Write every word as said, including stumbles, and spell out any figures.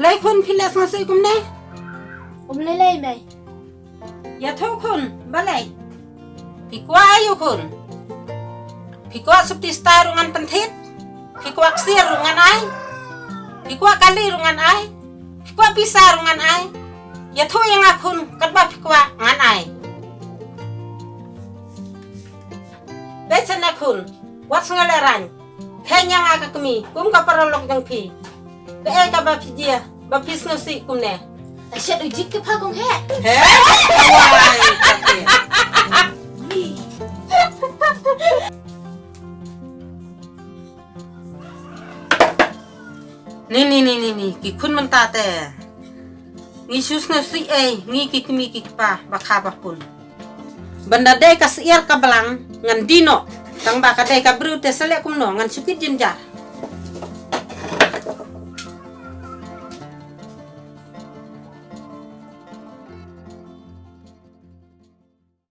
Lei khun, phi leh sngewsih kumne? Um lei lei mei. Ïathuh khun, balei? Phi kwah aïu khun? Phi kwah sopti star ruh ngan pynthied? Phi kwah ksiar ruh ngan ai? Phi kwah kali ruh ngan ai? Phi kwah pisa ruh ngan ai? Ïathuh ïa nga khun, katba phi kwah ngan ai. Bad sene khun, wat sngew lehraiñ. Kheiñ ïa nga ka kmie kum ka paralok jong phi. Kaei kaba phi jia ba phi sngewsih kumne? Ashet u jik ki pha kong he. He? Awai, kate. Ni ni ni ni ni ki khun mynta te. Ngi shu sngewsih ei, ngi ki kmie ki kpa ba kha ba pun. Ban da dei ka syiar ka blang ngan die noh. Tang ba ka dei ka briew te sa leh kumno, ngan shu kit jynjar.